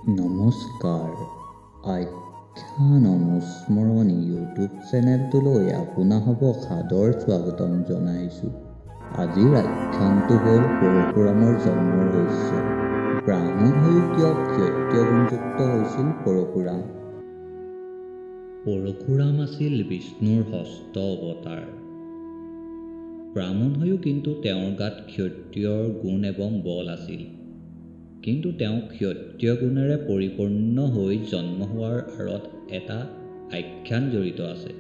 নমস্কাৰ, আখ্যান অনুস্মৰণ ইউটিউব চেনেলটোলৈ আপোনাসবক সাদৰ স্বাগতম জনাইছোঁ। আজিৰ আখ্যানটো হ'ল পৰশুৰামৰ জন্ম ৰহস্য। ব্ৰাহ্মণ হৈও কিয় ক্ষত্ৰিয় গুণযুক্ত হৈছিল পৰশুৰাম? পৰশুৰাম আছিল বিষ্ণুৰ ষষ্ঠ অৱতাৰ। ব্ৰাহ্মণ হৈও কিন্তু তেওঁৰ গাত ক্ষত্ৰিয়ৰ গুণ এবং বল আছিল। কিন্তু তেওঁ ক্ষত্ৰিয় গুণেৰে পৰিপূৰ্ণ হৈ জন্ম হোৱাৰ আঁৰত এটা আখ্যান জড়িত আছে।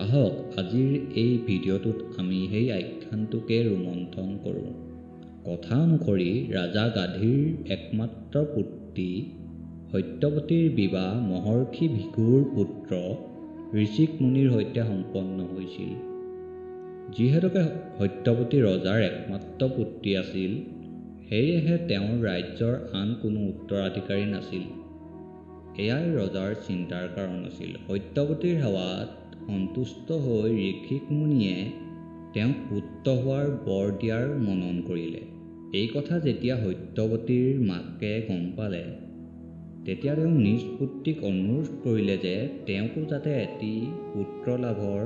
আহক আজিৰ এই ভিডিঅ'টোত আমি সেই আখ্যানটোকে ৰোমন্থন কৰোঁ। কথা অনুসৰি ৰাজা গাধীৰ একমাত্ৰ পুত্ৰী সত্যৱতীৰ বিবাহ মহৰ্ষি ভৃগুৰ পুত্ৰ ঋষিক মুনিৰ সৈতে সম্পন্ন হৈছিল। যিহেতুকে সত্যৱতী ৰজাৰ একমাত্ৰ পুত্ৰী আছিল, সেয়েহে তেওঁৰ ৰাজ্যৰ আন কোনো উত্তৰাধিকাৰী নাছিল। এয়াই ৰজাৰ চিন্তাৰ কাৰণ আছিল। সত্যৱতীৰ সেৱাত সন্তুষ্ট হৈ ঋষিক মুনিয়ে তেওঁক পুত্ৰ হোৱাৰ বৰ দিয়াৰ মনন কৰিলে। এই কথা যেতিয়া সত্যৱতীৰ মাকে গম পালে, তেতিয়া তেওঁ নিজ পুত্ৰীক অনুৰোধ কৰিলে যে তেওঁকো যাতে এটি পুত্ৰ লাভৰ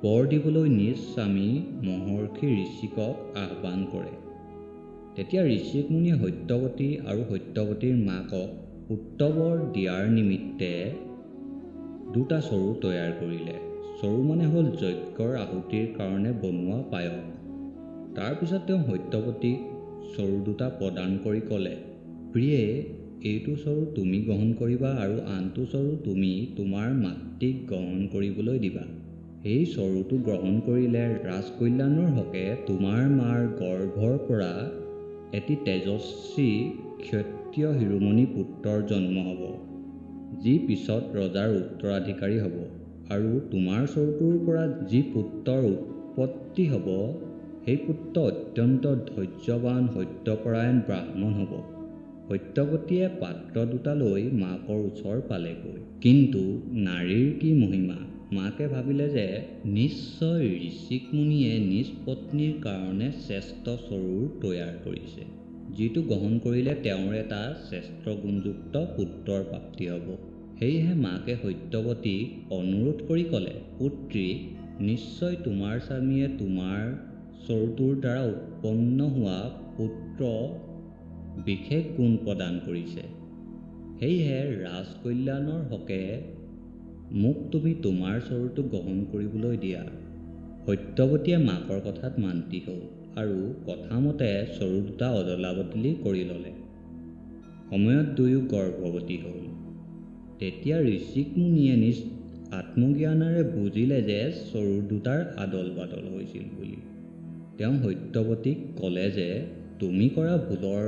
বৰ দিবলৈ নিজ স্বামী মহৰ্ষি ঋষিকক আহ্বান কৰে। তেতিয়া ঋষিক মুনিয়ে সত্যৱতী আৰু সত্যৱতীৰ মাকক পুত্ৰবৰ দিয়াৰ নিমিত্তে দুটা চৰু তৈয়াৰ কৰিলে। চৰু মানে হ'ল যজ্ঞৰ আহুতিৰ কাৰণে বনোৱা পায়স। তাৰপিছত তেওঁ সত্যৱতীক চৰু দুটা প্ৰদান কৰি ক'লে, প্ৰিয়ে, এইটো চৰু তুমি গ্ৰহণ কৰিবা আৰু আনটো চৰু তুমি তোমাৰ মাতৃক গ্ৰহণ কৰিবলৈ দিবা। সেই চৰুটো গ্ৰহণ কৰিলে ৰাজকল্যাণৰ হকে তোমাৰ মাৰ গৰ্ভৰ পৰা এটি তেজস্বী ক্ষত্ৰিয় শিৰোমণি পুত্ৰৰ জন্ম হ'ব, যি পিছত ৰজাৰ উত্তৰাধিকাৰী হ'ব, আৰু তোমাৰ চৰুটোৰ পৰা যি পুত্ৰৰ উৎপত্তি হ'ব, সেই পুত্ৰ অত্যন্ত ধৈৰ্যৱান সত্যপৰায়ণ ব্ৰাহ্মণ হ'ব। সত্যৱতীয়ে পাত্ৰ দুটা লৈ মাকৰ ওচৰ পালেগৈ। কিন্তু নাৰীৰ কি মহিমা! মাকে ভাবিলে যে নিশ্চয় ঋষিক মুনিয়ে নিজ পত্নীৰ কাৰণে শ্ৰেষ্ঠ চৰুৰ তৈয়াৰ কৰিছে, যিটো গ্ৰহণ কৰিলে তেওঁৰ এটা শ্ৰেষ্ঠ গুণযুক্ত পুত্ৰৰ প্ৰাপ্তি হ'ব। সেয়েহে মাকে সত্যৱতীক অনুৰোধ কৰি ক'লে, পুত্ৰী, নিশ্চয় তোমাৰ স্বামীয়ে তোমাৰ চৰুটোৰ দ্বাৰা উৎপন্ন হোৱা পুত্ৰ বিশেষ গুণ প্ৰদান কৰিছে। সেয়েহে ৰাজকল্যাণৰ হকে মোক তুমি তোমাৰ চৰুটো গ্ৰহণ কৰিবলৈ দিয়া। সত্যৱতীয়ে মাকৰ কথাত মান্তি হ'ল আৰু কথামতে চৰু দুটা অদলা বদলি কৰি ল'লে। সময়ত দুয়ো গৰ্ভৱতী হ'ল। তেতিয়া ঋষিক মুনিয়ে নিজ আত্মজ্ঞানেৰে বুজিলে যে চৰু দুটাৰ আদল বাদল হৈছিল বুলি। তেওঁ সত্যৱতীক ক'লে যে তুমি কৰা ভুলৰ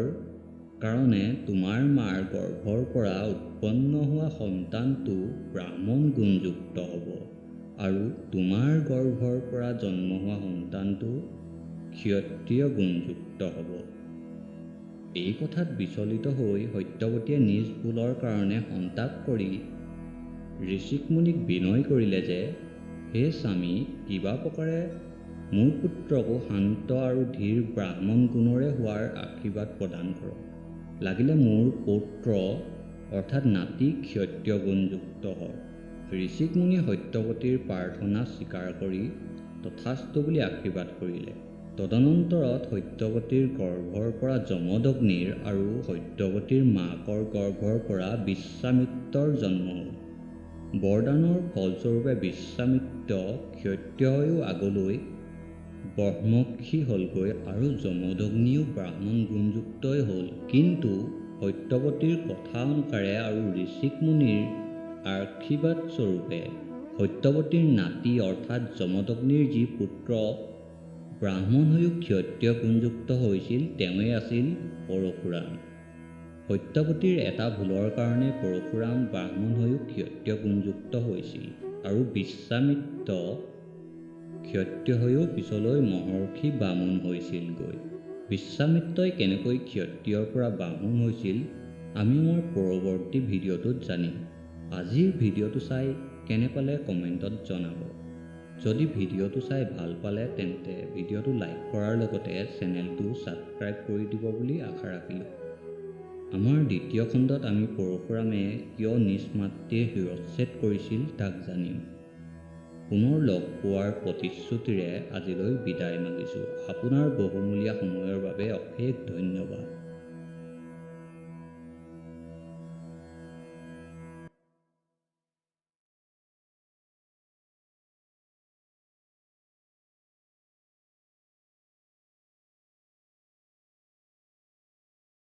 কাৰণে তোমাৰ মাৰ গৰ্ভৰ পৰা উৎপন্ন হোৱা সন্তানটো ব্ৰাহ্মণ গুণযুক্ত হ'ব আৰু তোমাৰ গৰ্ভৰ পৰা জন্ম হোৱা সন্তানটো ক্ষত্ৰিয় গুণযুক্ত হ'ব। এই কথাত বিচলিত হৈ সত্যৱতীয়ে নিজ ভুলৰ কাৰণে সন্তাপ কৰি ঋষিক মুনিক বিনয় কৰিলে যে হে স্বামী, কিবা প্ৰকাৰে মোৰ পুত্ৰকো শান্ত আৰু ধীৰ ব্ৰাহ্মণ গুণৰে হোৱাৰ আশীৰ্বাদ প্ৰদান কৰক। লাগিলে মোৰ পৌত্ৰ অৰ্থাৎ নাতি ক্ষত্ৰিয় গুণযুক্ত হওক। ঋষিক মুনিয়ে সত্যৱতীৰ প্ৰাৰ্থনা স্বীকাৰ কৰি তথাস্তু বুলি আশীৰ্বাদ কৰিলে। তদনন্তৰত সত্যৱতীৰ গৰ্ভৰ পৰা যমদগ্নিৰ আৰু সত্যৱতীৰ মাকৰ গৰ্ভৰ পৰা বিশ্বামিত্ৰৰ জন্ম হ'ল। বৰদানৰ ফলস্বৰূপে বিশ্বামিত্ৰ ক্ষত্ৰিয় হৈও আগলৈ ব্ৰহ্মৰ্ষি হ'লগৈ আৰু যমদগ্নিও ব্ৰাহ্মণ গুণযুক্তই হ'ল। কিন্তু সত্যৱতীৰ কথা অনুসাৰে আৰু ঋষিক মুনিৰ আশীৰ্বাদ স্বৰূপে সত্যৱতীৰ নাতি অৰ্থাৎ যমদগ্নিৰ যি পুত্ৰ ব্ৰাহ্মণ হৈও ক্ষত্ৰিয় গুণযুক্ত হৈছিল, তেওঁৱেই আছিল পৰশুৰাম। সত্যৱতীৰ এটা ভুলৰ কাৰণে পৰশুৰাম ব্ৰাহ্মণ হৈও ক্ষত্ৰিয় গুণযুক্ত হৈছিল আৰু বিশ্বামিত্ৰ ক্ষত্ৰিয় হৈও পিছলৈ মহৰ্ষি বামুণ হৈছিলগৈ। বিশ্বামিত্ৰই কেনেকৈ ক্ষত্ৰিয়ৰ পৰা ব্ৰাহ্মণ হৈছিল আমি আমাৰ পৰৱৰ্তী ভিডিঅ'টোত জানিম। আজিৰ ভিডিঅ'টো চাই কেনে পালে কমেণ্টত জনাব। যদি ভিডিঅ'টো চাই ভাল পালে তেন্তে ভিডিঅ'টো লাইক কৰাৰ লগতে চেনেলটো ছাবস্ক্ৰাইব কৰি দিব বুলি আশা ৰাখিলোঁ। আমাৰ দ্বিতীয় খণ্ডত আমি পৰশুৰামে কিয় নিজ মাতৃৰ শিৰচ্ছেদ কৰিছিল তাক জানিম। পুনৰ লগ পোৱাৰ প্ৰতিশ্ৰুতিৰে আজিলৈ বিদায় মাগিছোঁ। আপোনাৰ বহুমূলীয়া সময়ৰ বাবে অশেষ ধন্যবাদ।